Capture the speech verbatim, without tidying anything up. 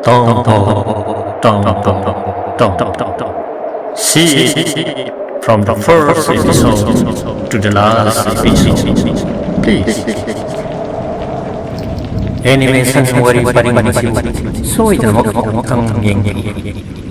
Tom Tom, Tom Tom, Tom Tom, Tom. See it from the first episode to the last episode. Please. Animation ꯋꯥꯔꯤ ꯄꯔꯤꯡ ꯑꯁꯤ ꯁꯣꯏꯗꯅꯃꯛ ꯑꯃꯨꯛꯇꯪ ꯌꯦꯡꯕꯤꯌꯨ꯫